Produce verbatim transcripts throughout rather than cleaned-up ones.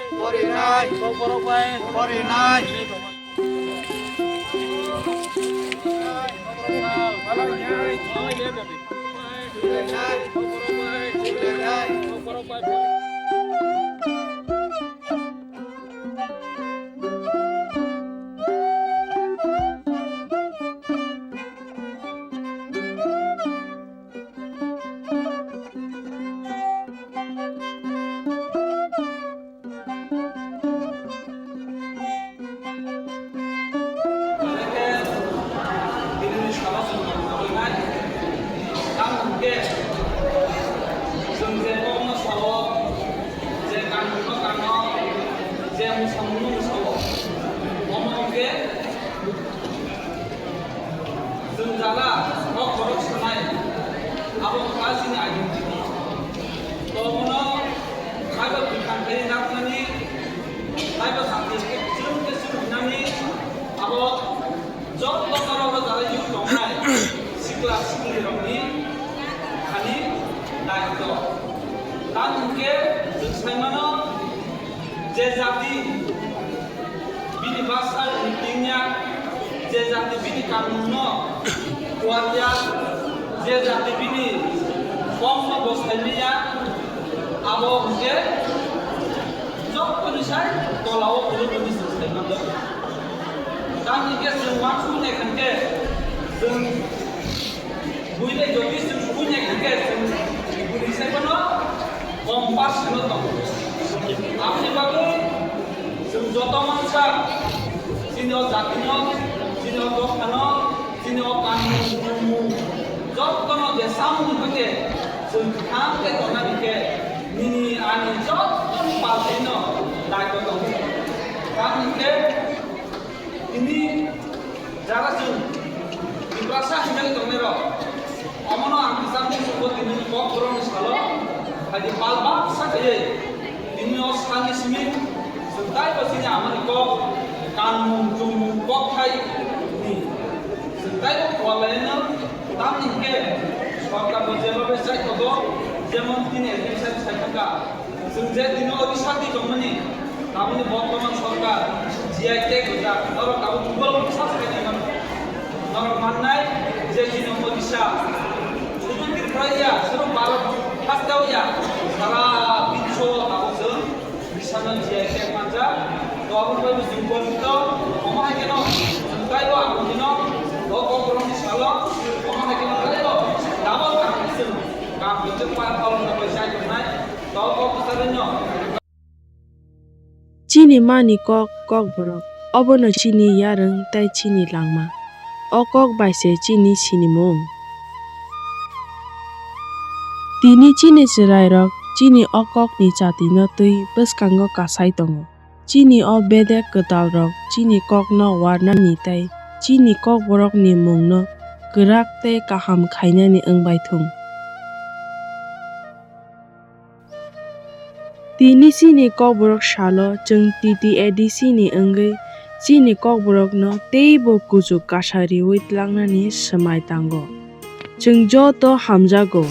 Porinai. Porinai. Chwng jala kok borok sanai, abo wngkha chini identity. Tobono kaiba bwkhang khe naknani, kaiba sakti khe chwng khe chwng hwnani, abo joto borok o jala youth tongnai sikla siklirokni thani daitw. Tamo hwnkhe chwng sai mano, je jati bini bwsa ringya, je jati bini kanunno kuatya, je jati bini kokno bosai liya, abo hwnkhe jotoni sai tolao phulukmani chwng sai mano. Tamni khe chwng uansuknai khankhe chwng Buini jodi chwng kubui nai khe chwng kubui sai bono compass no tongo. Aboni bagwi chwng joto mansa chini o jatino, chini o dophano, chini o kanmung, chumung, jotono je samung hwnkhe chwng thang khe tongnani khe nini ani jotoni palthino daitw tongo. Tamni khe tini jara chwng Tiprasa hinwi tongnairok, omono ang kwchangni chwngbo tini Kokborokni salo phaidi pal baksa khaiwi tini o salni simi chwng taibo chini amani kok kanmung chumung kok thaini chwng taibo kualaino. Tamni hwnkhe sorkarbo jeba bai chai tongo, jemon tini administration sai thangkha. Chwng je tini o Odisha twi tongmani, tamoni bortoman sorkar G I tag rijak, norok tabuk Google o search khainai mano. Norok mannai je tini o Odisha, sudu Tripura ya, sudu Bharat hasteo ya, sara biswo tabuk chwng Odisha no G I tag manjak. To aboni bai bo chwng gorjito, omo hai kheno chwng taibo ang tino o Kokborokni salo, omo hai kheno taibo double ang chwng kam bijak pa palon bai chai tongnai. Chini mani kok, Kokborok, obono chini yarwng tei chini langma. O kok bai se chini sinimung. Tini chini chwrairok chini o kokni chatino twi bwskango kasai tongo. Chini o bedek kwtalrok chini kokno warnani tei chini Kokborokni mungno kwrak tei kaham khainani wng bai thung. Tini chini Kokborok salo chwng T T A D C ni wngwi chini Kokborokno teibo kuchuk kasa riwi tlangnani swmai tango. Chwng joto hamjago.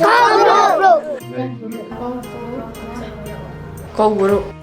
Kokborok.